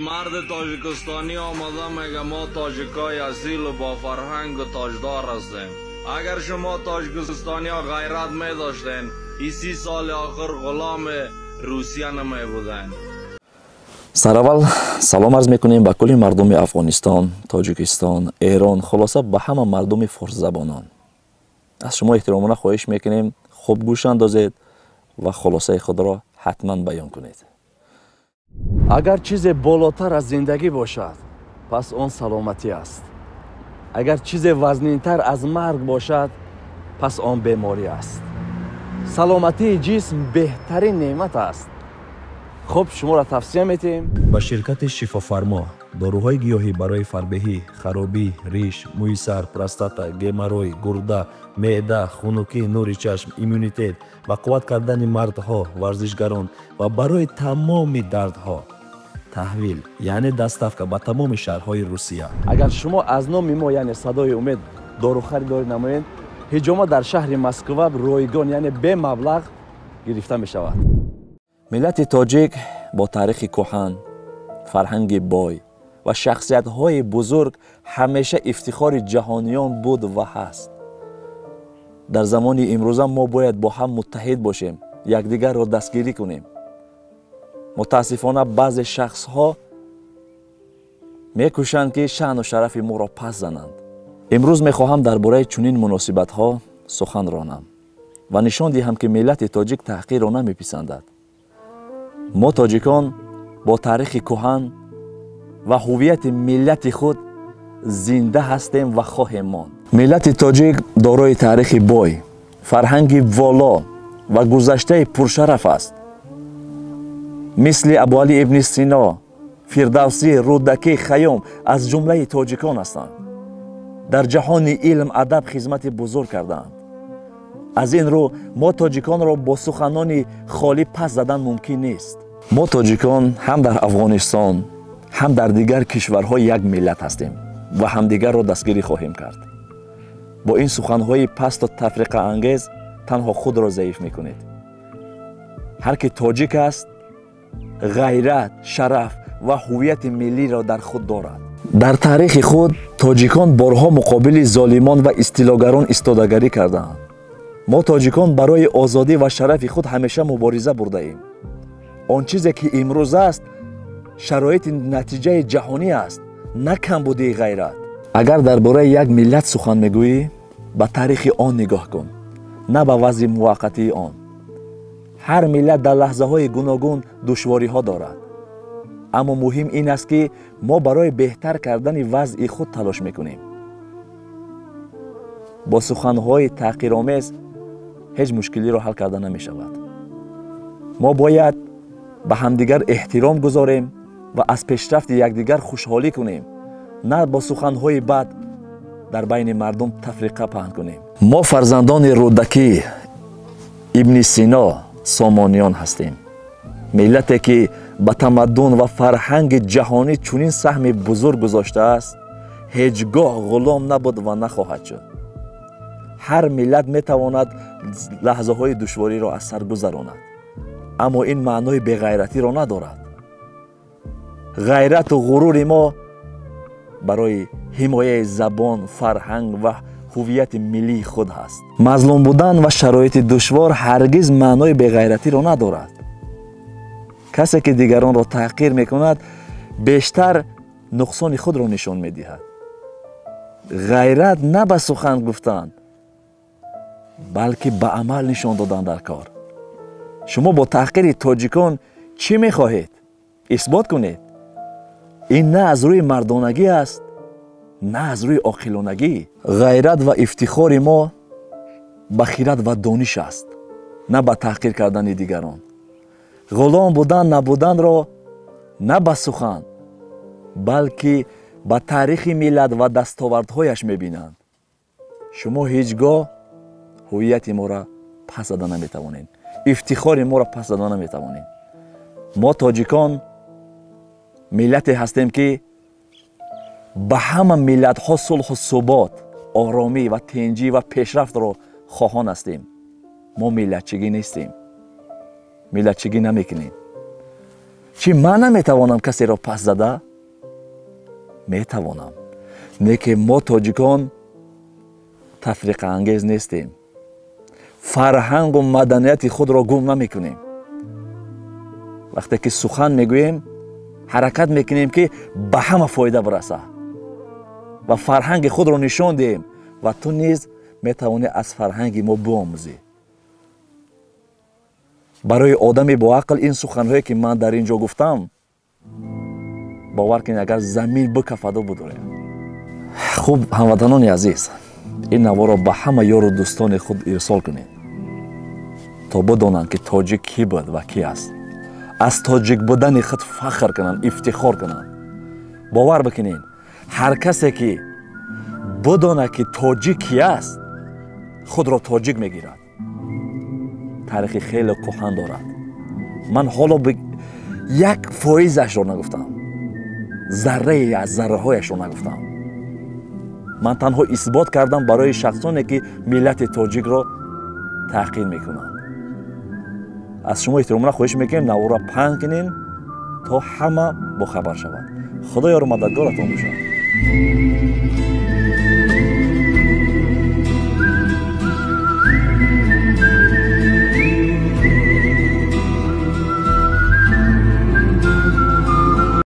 Марди тоҷикистонӣ омада мега: мо тоҷикои асилу бо фарҳангу тоҷдор ҳастем. Агар шумо тоҷикистониҳо ғайрат медоштен, и 30 соли охир ғуломи Русия намебуден. Сараввал салом арз мекунем ба кулли мардуми Афғонистон, Тоҷикистон, Эрон, хулоса, ба ҳама мардуми форсзабонон. Аз шумо эҳтиромона хоҳиш мекунем, хуб гӯш андозед ва хулосаи худро ҳатман баён кунед. Агар чизе болотар аз зиндагӣ бошад, пас он саломатӣ аст. Агар чизе вазнинтар аз марг бошад, пас он беморӣ аст. Саломатии ҷисм беҳтарин неъмат аст. Хуб, шуморо тавсия метиҳем ба ширкати Шифофармо: доруҳои гиёҳӣ барои фарбеҳӣ, харобӣ, риш, мӯи сар, простата, геморрой, гурда, меъда, хунукӣ, нури чашм, иммунитет ва қувват кардани мардҳо, варзишгарон ва барои тамоми дардҳо. Таҳвил, яъне доставка, ба тамоми шаҳрҳои Русия. Агар шумо аз номи мо, яъне Садои Умед, дору харидорӣ намоед, ҳиҷома дар шаҳри Москва ройгон, яъне бемаблағ гирифта мешавад. Миллати тоҷик бо таърихи кӯҳан, фарҳанги бой ва шахсиятҳои бузург ҳамеша ифтихори ҷаҳониён буд ва ҳаст. Дар замони имрӯза мо бояд бо ҳам муттаҳид бошем, якдигарро дастгирӣ кунем. Мутаассифона, баъзе шахсҳо мекӯшанд, ки шаъну шарафи моро пас зананд. Имрӯз мехоҳам дар бораи чунин муносибатҳо сухан ронам ва нишон диҳам, ки миллати тоҷик таҳқирро намеписандад. Мо, тоҷикон, бо таърихи кӯҳан ва ҳуввияти миллати худ зинда ҳастем ва хоҳем монд. Миллати тоҷик дорои таърихи бой, фарҳанги воло ва гузаштаи пуршараф аст. Мисли Абуалӣ ибни Сино, Фирдавсӣ, Рӯдакӣ, Хаём аз ҷумлаи тоҷикон ҳастанд. Дар ҷаҳони илм, адаб хизмати бузург кардаанд. Аз ин рӯ мо тоҷиконро бо суханони холӣ пас задан мумкин нест. Мо, тоҷикон, ҳам дар Афғонистон, ҳам дар дигар кишварҳо як миллат ҳастем ва ҳамдигарро дастгирӣ хоҳем кард. Бо ин суханҳои пасту тафриқаангез танҳо худро заиф мекунед. Ҳар ки тоҷик аст, ғайрат, шараф ва ҳуввияти миллиро дар худ дорад. Дар таърихи худ тоҷикон борҳо муқобили золимон ва истилогарон истодагарӣ кардаанд. Мо, тоҷикон, барои озодӣ ва шарафи худ ҳамеша мубориза бурдаем. Он чизе ки имрӯз аст, шароити натиҷаи ҷаҳонӣ аст, на камбудии ғайрат. Агар дар бораи як миллат сухан мегӯӣ, ба таърихи он нигоҳ кун, на ба вазъи муваққатии он. Ҳар миллат дар лаҳзаҳои гуногун душвориҳо дорад, аммо муҳим ин аст, ки мо барои беҳтар кардани вазъи худ талош мекунем. Бо суханҳои таҳқиромез ҳеҷ мушкилиро ҳал карда намешавад. Мо бояд ба ҳамдигар эҳтиром гузорем ва аз пешрафти якдигар хушҳолӣ кунем, на бо суханҳои бад дар байни мардум тафриқа паҳн кунем. Мо фарзандони Рӯдакӣ, Ибни Сино, Сомониён ҳастем, миллате ки ба тамаддун ва фарҳанги ҷаҳонӣ чунин саҳми бузург гузоштааст, ҳеҷ гоҳ ғулом набуд ва нахоҳад шуд. Ҳар миллат метавонад лаҳзаҳои душвориро аз сар гузаронад, аммо ин маънои беғайратиро надорад. Ғайрату ғурури мо барои ҳимояи забон, фарҳанг ва ҳуввияти миллии худ ҳаст. Мазлум будан ва шароити душвор ҳаргиз маънои беғайратиро надорад. Касе ки дигаронро таҳқир мекунад, бештар нуқсони худро нишон медиҳад. Ғайрат на ба сухан гуфтан, балки ба амал нишон додан дар кор. Шумо бо таҳқири тоҷикон чӣ мехоҳед исбот кунед? Ин на аз рӯи мардонагӣ аст, на аз рӯи оқилонагӣ. Ғайрат ва ифтихори мо ба хират ва дониш аст, на ба таҳқир кардани дигарон. Ғулом будан набуданро на ба сухан, балки ба таърихи миллат ва дастовардҳояш мебинанд. Шумо ҳеҷ гоҳ ҳуввияти моро пас зада наметавонед, ифтихори моро пас зада наметавонед. Мо, тоҷикон, миллате ҳастем, ки ба ҳама миллатҳо сулҳу субот, оромӣ ва тинҷӣ ва пешрафтро хоҳон ҳастем. Мо миллатчигӣ нестем, миллатчигӣ намекунем. Чӣ ман наметавонам касеро пас зада? Метавонам. Не ки мо тоҷикон тафриқаангез нестем. Фарҳангу маданияти худро гум намекунем. Вақте ки сухан мегӯем, ҳаракат мекунем, ки ба ҳама фоида бирасад ва фарҳанги худро нишон диҳем, ва ту низ метавонӣ аз фарҳанги мо биомӯзӣ. Барои одами боақл ин суханҳое, ки ман дар ин ҷо гуфтам, бовар кунед, агар замин бикафаду будоред. Хуб, ҳамватанони азиз, ин наворо ба ҳама ёру дӯстони худ ирсол кунед, то бидонанд, ки тоҷик кӣ буд ва кӣ аст, аз тоҷик будани худ фахр кунанд, ифтихор кунанд. Бовар бикунед, ҳар касе ки бидонад, ки тоҷик кӣ аст, худро тоҷик мегирад. Таърихи хеле кӯҳан дорад. Ман ҳоло 1%-ашро нагуфтам, заррае аз зарраҳояшро нагуфтам. Ман танҳо исбот кардам барои шахсоне, ки миллати тоҷикро таҳқир мекунанд. Аз шумо эҳтиромона хоҳиш мекунем, наворро паҳн кунем, то ҳама бохабар шавад. Худо ёру мададгоратон бошад.